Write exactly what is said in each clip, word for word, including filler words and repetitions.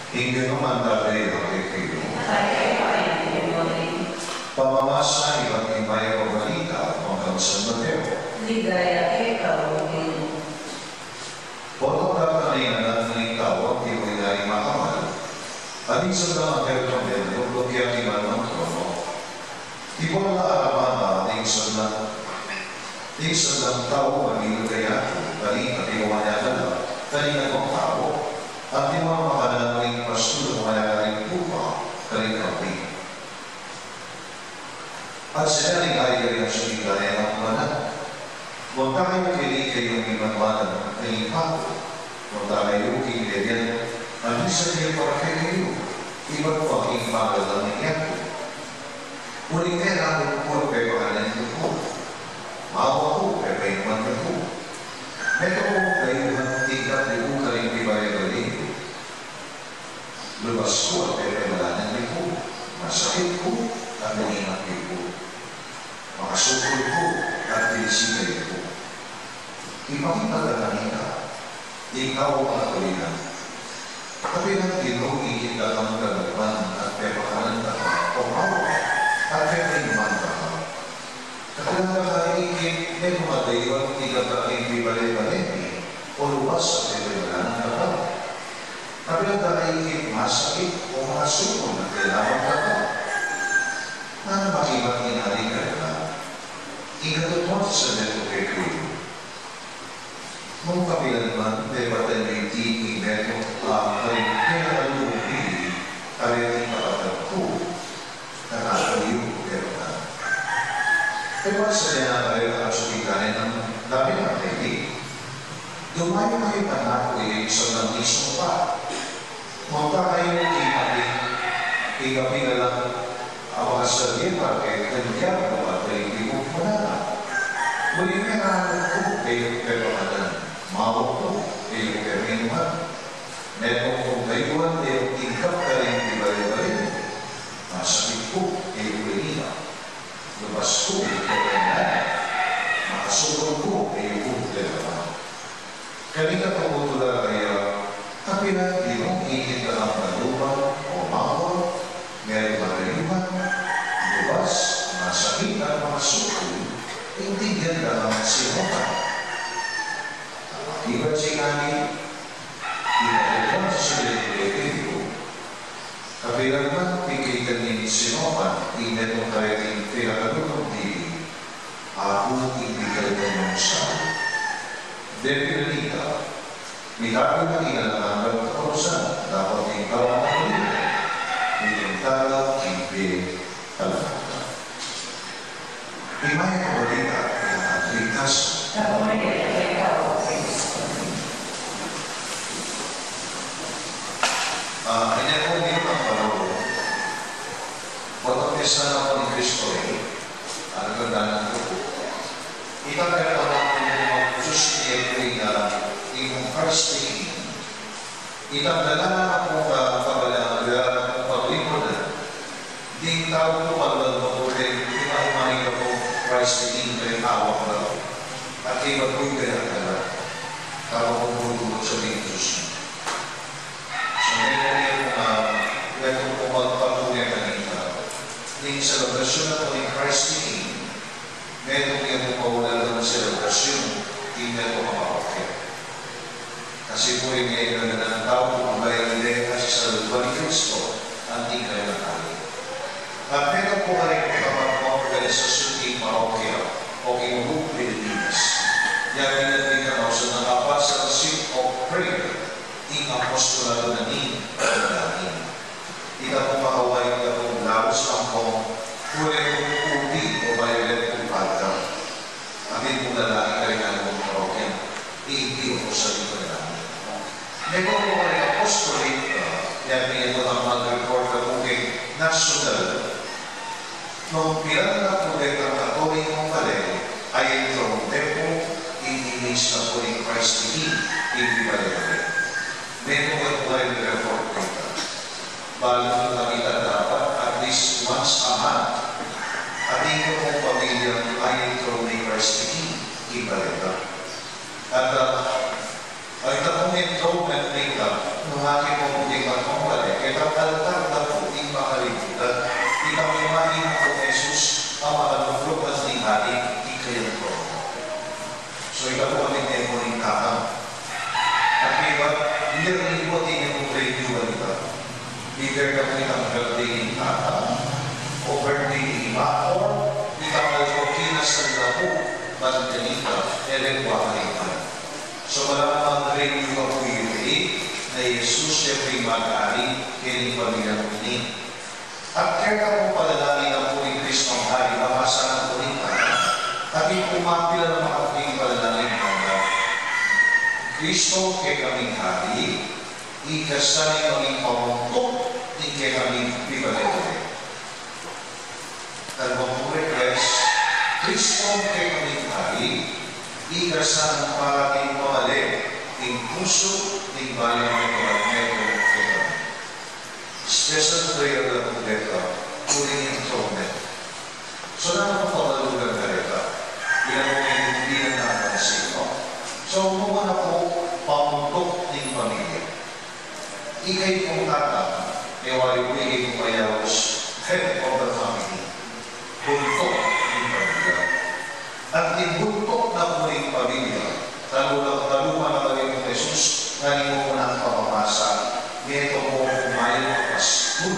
Ing Ginu manda ya kekayu. Pamamasa ibat ning Mayap a Balita bang kang San Mateo. Ligaya keka, O Ginu. Potang datang na ing Anak ning Tau, antimo ing ari makamal, at ing sadlang anghel kambe na lumlub ya king mal nang trono. Tipunan la arapan na ding sadlang, ding sadlang tau a mimigay king balita, tinuan ya la karing aduang tau, antimo nang makanan ning pastul a mimigay king tupa karing kambing. At sinabi ning ari karing asunting gane nang mangan, Munta kayu keni kayung mimanmanan king Ibpa ku. Munta kayu king bie, at misan ye para kekayu, ibat ku king pangalanan ning yatu. Uling meranun ku, pepakanan yu ku. Mawa ku, pepainuman yu ku. Metung ku kayung tingkap yu ku karing pibale-bale ku. Lubas ku at pepangalanan yu ku. Masakit ku at ininap yu ku. Makasukul ku at binisitan yu ku. Ipakit da kanita ing tau a katulinan. Kapilan, Ginu, ikit da kang kaluban at pepakanan da ka, o mawa, at pepainuman da ka? Kapilan da ka ikit, metung ka dayuan, ikit da ka king pibale-bale mi, o lubas at pepainuman da ka? Kapilan da ka ikit, masakit, o makasukul at pepainuman da ka? Nanu makibat ning ari karela? Ing katutuan sasabian ku kekayu, nung kapilan man pepatyan yu iti king metung a karing pinakalulung bili kareting kapatad ku, katatang yu pepatyan. Pero sa kanya na kayo ang sumigarin ng dami ng pwede. Dumayo kayo kanaku, ing sadlang misumpa. Munta kayu king kapi, king kapi na lang a makasalye para kay Diablo at kay Diablo na. Uling meranun ku kayung pepakanan, mawa ku kayung pepainuman. Metung ku kayung tingkap karing pibale-bale mi, masakit ku kayung ininap. Lubas ku kayung pepainuman. Makasukul ku kayung pepainuman. Kanita pamutula kaya, kapilan, Ginu, ikit da kang kaluban, o mawa, metung ka dayuan, lubas, masakit, at makasukul, ing tingyan da kang sinopan? Akibat sikani, ing katutuan sasabian ku kekayu, kapilan man pikitan ning sinopan ing metung kareting pinakalulung bili, aku ing pikitan nung salu. Deni kanita, mitabi na ing alang anggang kaparusahan, dapot ing tau a makabalita, mimunta la king bie alang angga. Ing Mayap a Balita ning kaligtasan. Ah, ini po yung ang palolo. Walang mesa na po ni Kristo, eh. Ano ba na po? Itang kaya pa lang po yung mga Diyos niya po yung, ah, yung Christ, eh. Itang dala na pung, ah, pagala-, pagala na pung paglingkod na. Ding tau ku, paglalang mabuti, di ba, umani ka pung Christ in kay hawak na. At kay mabuti ka na pala. Tama pung bulungan sa Diyos. So, metung ya pung, ah, metung pung magpatunay kanita. Ding selebrasyon na pu ning Christ in, metung ya pung maulagang selebrasyon king metung a parokya. Kasi pu, ing metung a tau, pu, bai, ing kasi sa lugwa ni Kristo, anting kayo na tayo. At metung pu karing pamag-, pamag-organisasyon king parokya o king Hug Pilipinas, ya pinagpinta na usan ng kapasang seat of prayer, ing apostolado na ning panalangin. Ita pung makawayag na pung labus ampong kule pung ubi o violet pung palda. Atin pung lalaki karing alang parokya, ing piokusan ning panalangin. Metung pu karing apostolate, ah, ya pin pu ang mag-report na pu king nasyonal. Nung pilan na pu detang Katolikong pale, ay intro pu, ininis na pu ning Christ the King, ing pibale-bale. Metung pu karing report kita. Balu pu kanita dapat at least once a month, atin pung pamilyang ay intro ning Christ the King, ing balita. At, ah, ay ita pung enthronement ning, ah, nung atin pung puting magkumpare, Itang altar na pu ing makalibutan. Itang imahe na pu Jesus a makalukluk anting hari king kayang trono. So, ita pu atin ne pu ning tatang. At iba, hindi rin pu atin ne pu rin yu balita. Either ka pu itang birthday ning tatang, o birthday ning ima, or itang altar kinasal na pu, banda nita, e rin pu atin ne pu. So, malamang rin yu pu iri, na Jesus ya pu ing maghari keni pamilya mu ini. At keta pung panalangin na pu ning Kristong Hari, mabasa na pu ning tatang, at ing pumapila na makapung panalangin na, Kristo, kekaming Hari, ika sana ing maging pamuntuk ning kekaming pibale-bale. At magpuri, Kristo, kekaming Hari, ika sana ing parating pamale ing pusu ning balang metung at metung kekami. Special prayer la pu keta, during enthronement. So, nanu pung pamalugan kareta? Bilang mo may hindi na napansin, no? So, muna pu, pamuntuk ning pamilya. Ika pu ing tatang, e wari pu ika pu ing mayaus, head of the family. Buntuk ning pamilya. At ing buntuk na pu ning pamilya, talupa, talupa na pu ning Jesus, ngeni mu nang pamamasa, metung mu pu mayap a pastul,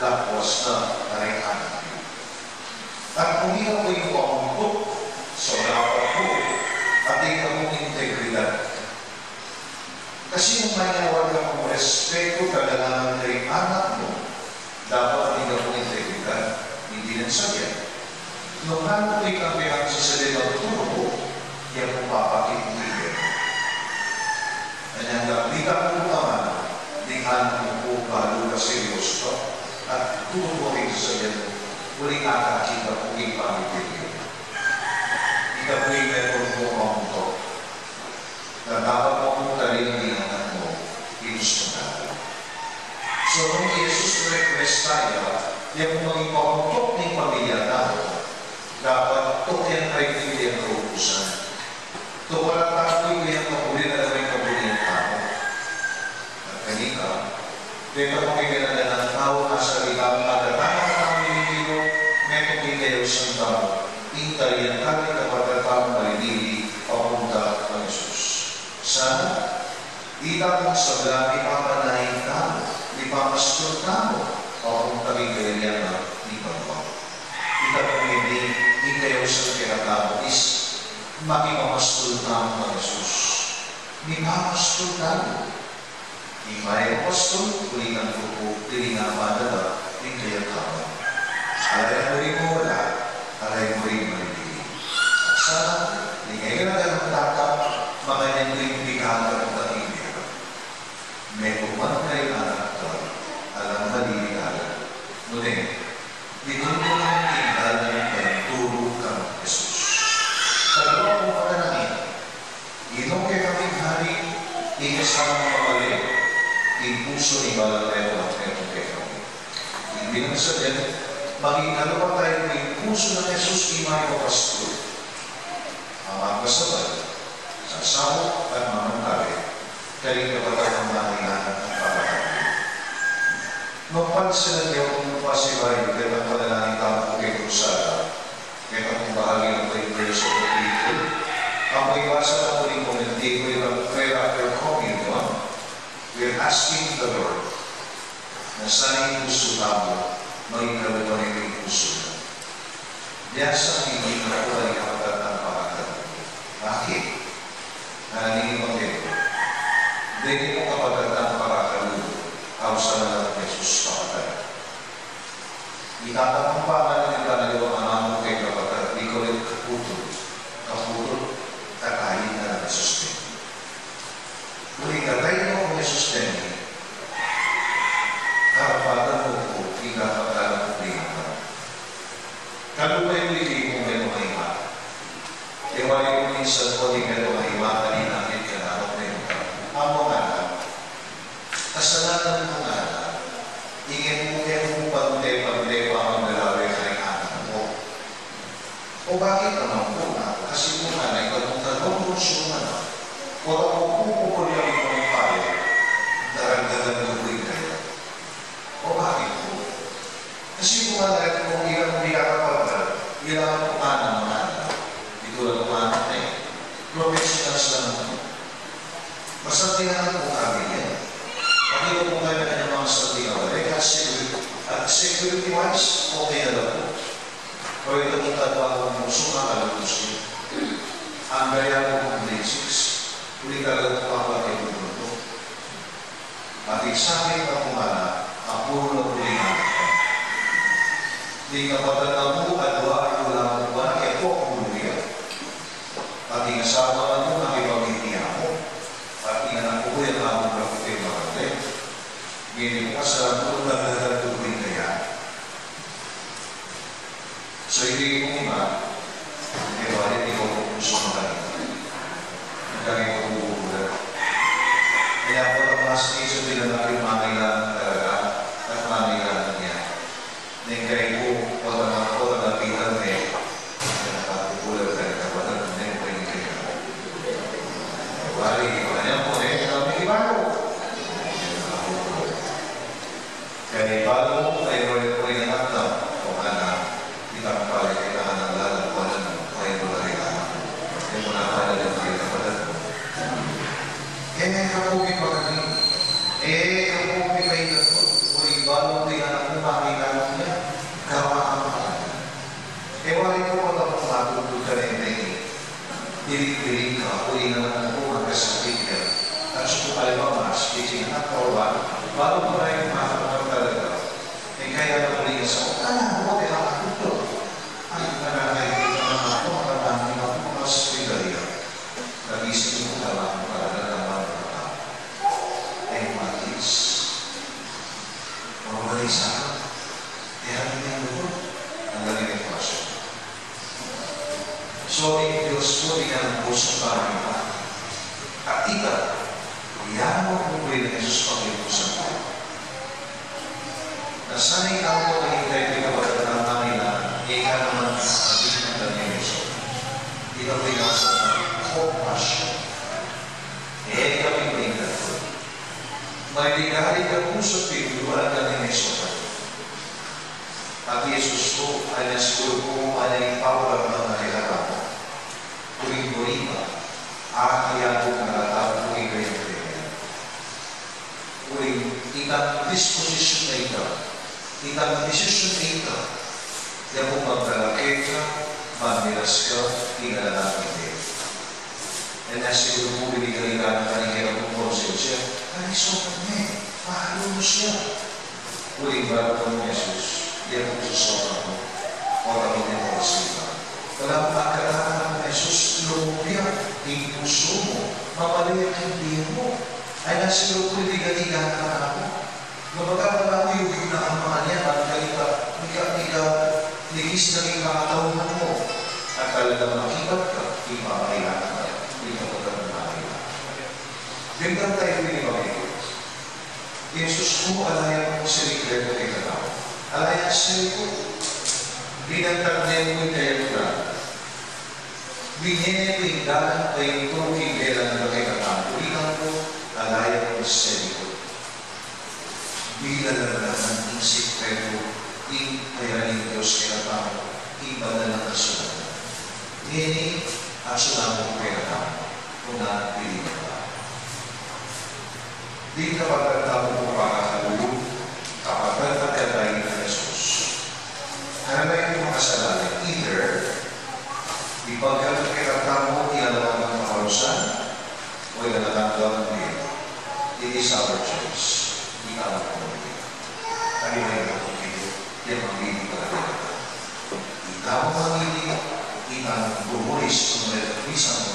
lapwas na karing anak yu. At kung ika pu ing pamuntuk, so dapat pu, atin ka pung integridad. Kasi nung mayayawad ka pung respetu, kagalangan karing anak mu, dapat atin ka pung integridad, hindi nang sabyan. Nung nanu pu ing kampihan sa salitan, turu pu, ya pu papakit mu rin. Anyang gamitan mu pu naman, ning anak mu pu, balu ka seryosu ka, at turu pu ring sasabyan mu, uling akakit mu pu ing pamipili. Ika pu ing metung mu pamuntuk. Tatapang mu pu ring anak mu, instrumental. So, nung Jesus request taya, ya pu maging pamuntuk ning pamilya tamu, dapat tukian tamu ing kautusan. Tukian tamu ing kabulian, ing kabulian tamu. At kanita, deta pu ing kekatang tau, nasa ita, at ang tama tamu ing Ginu, metung ing kayausan tamu, ing talian taya ing kapatad tamung malilili, papunta kang Jesus. Sana, ita pung sabla, mipapanayan tamu, mipamastul tamu, papunta king kayarian ning banua. Ita pung ini, ing kayausan kekatamu is, makipamastul tamu kang Jesus. Mipamastul tamu. Ing mayap a pastul, uling ngan pu, uling ngan padala ing kayang tau. Ala yang murin mawala, ala yang murin manatili. At sana, ing kayang tau, makanyan pu ing pikangat at ing bira. Metung man karing anak tau, alang malilikalan. Nune, itun mu naman ing dalan ning pagtuturu kang Jesus. Kaybat pu ing panalangin, Ginu, kekaming Hari, ika sana ing pamale ing pusu ning balang metung at metung kekami. Ing binasa dyan, maging kalupa tamu ing pusu nang Jesus, ing mayap a pastul a magpasabal, sasaut at mamantag karing kapatad a mangailangan ning pamagpasabal. Magpansinan yu kung pasibayu ing panalangin tamu king Krusada. Keta pung bahagi ning Prayer for the People, ampo ing basa na pu ning komentiku, ing prayer after communion, we're asking the Lord na sana ing pusu tamu maging kalupa na ning pusu na. Biasa, hindi na pu rin kapatad a mangakalupa. Bakit? Ngeni pu, deni pu kapatad a mangakalupa, ausan na la Jesus kapatad. Ing tatang pamana ning pangaliwang amanu keng kapatad, mikuli kaputul, kaputul, katayin na nang Jesus deni. Uling katayin na nang Jesus deni, karapatan mu pu ing kapatad a mangailangan. Kalupa yu pu ing metung a ima. E wari pu minsan pu ing metung a ima, kalinapit ka na, metung a ima. Amu ngana, kasalanan mu ngana, ing e mu, e mu pante-pante pamagdalawe karing anak mu. O bakit naman pu, ngana? Kasi pu ngana, ing kalupa mu pu, sumana. O, ta pu pu pu pu pu pu pu, daragdagan mu pu ing kaya. Sa di ka balik, at security, at security wise, okay na lang po. Pero ito pong tagwa kong puso, makalabos yun. Ang gaya ko ng grade six, uli talaga po ako at yung mundo. At isabit na po nga na, ang puro na po yung anak ko. Di kapatid na po, at wa, wala po ba, kaya po ako uli. At yung asawa na po, nakipag-ibig ako. At yung anak ko po, yung anak ko po, yung maganda. Ngayon po, kasalanan ko, nagdadagdag ko yung kaya. So, hindi ko muna, hindi ba, hindi ko po puso na kayo. Ang kami ko po po. Kaya po, ang mas iso, pinanakit, mangilan talaga, at mangilan niya. Neng kayu pu, o tama pu, lapitan ne. Nakakukulang tayo kapatid, neng kayu pu. Wari, wari pu, neng kami ibalu. Kaya ibalu, ay wari pu rin ang atam, o anak, itang pala, kailangan ng lalang, wala na, ay wari na. Yung mga pala, yung mga kapatid. E, kapu mi pagani. E, kapu mi paikat ko. O, ibalu, di anak mo, makilala niya. Gawa ang pangalan. E, wari ko pala kung matutulog ka rin, eh. Piling-piling ka, o, inanak mo, magkasakit ka. At sa kung kalimang mas, di siya nakawa, bago pa rin makakapag talaga. E, kaya na muli sa, o, anak mo, di makatutulog. Ay, nanay, di ka na ako, maraming ako, mas pigay. Nagising ko, kailangan ko talaga ng mga tao. Ay, matis. Mga balisa. Kaya hindi ang loob. Ang galing ng passion. So, ang Diyos po, di ka ng pusong pangalaman. At ika, iyan mo po rin ang Jesus pag-ipusan tayo. Nasanay ako na hintay pinabagatan ng Panginoon, e ka naman sabihin ng Daniel Yusuf. Ito pinasa ng compassion. E kami pinagkakot. May ligari ka po sa pinagkuhan ng Daniel Yusuf. At Jesus po, ay nasiguro po, ay nagpapagod ng mga tao. Tuwing Bolivar, at iyan po mga tao, tuwing Reyna. Uling itang disposisyun na ita, itang desisyon na ita, ya pung magdala keka, manmiras ka, pinalalaman ka. E na siguro pu binigay ka na kanina pung konsensya, ay, sopan ne, mahalun mo siya. Uling balamu ni Jesus, ya pung susopan mo, o kami ni Paul Silva. Wala pung akala ni Jesus, lumubya ing pusu mu, mapalaya ing bie mu. Ay na siguro pu, liga-liga na ka na pu. Kumbaga, wala mo yung gitna ang mga niya, at ganita, ika, ika, ligis na rin mga tauhan mo. At talagang makibat ka, di pa kailangan ka, di ka pagkakunari. Bigyan tayo pinipamit. Jesus pu, ala yang sikretu kekatamu. Ala yang sikretu. Binantag ne mu ing kayuran. Binye ne pu ing dalan painturung king lelang kekatamu. Uli na pu, ala yang sikretu. Bilala na naman ing sikretu, ing kayari ning Dios kekatamu, ing banal a kasulatan. Ngeni, aksyonan mu kekatamu, nung nanu pili na ba. Ding kapatad tamu pung pakakalulu, kapatad at kataing nang Jesus. Karagdagan pu makasalanan, either ipagkalub kekatamu ing alang anggang kaparusahan, o ing alang anggang bie. It is our choice. Di tamu pumili. Kami may mapumili, yang mamili pa rin. Ikaw ang mamili, ikaw ang bumulis kung may bisang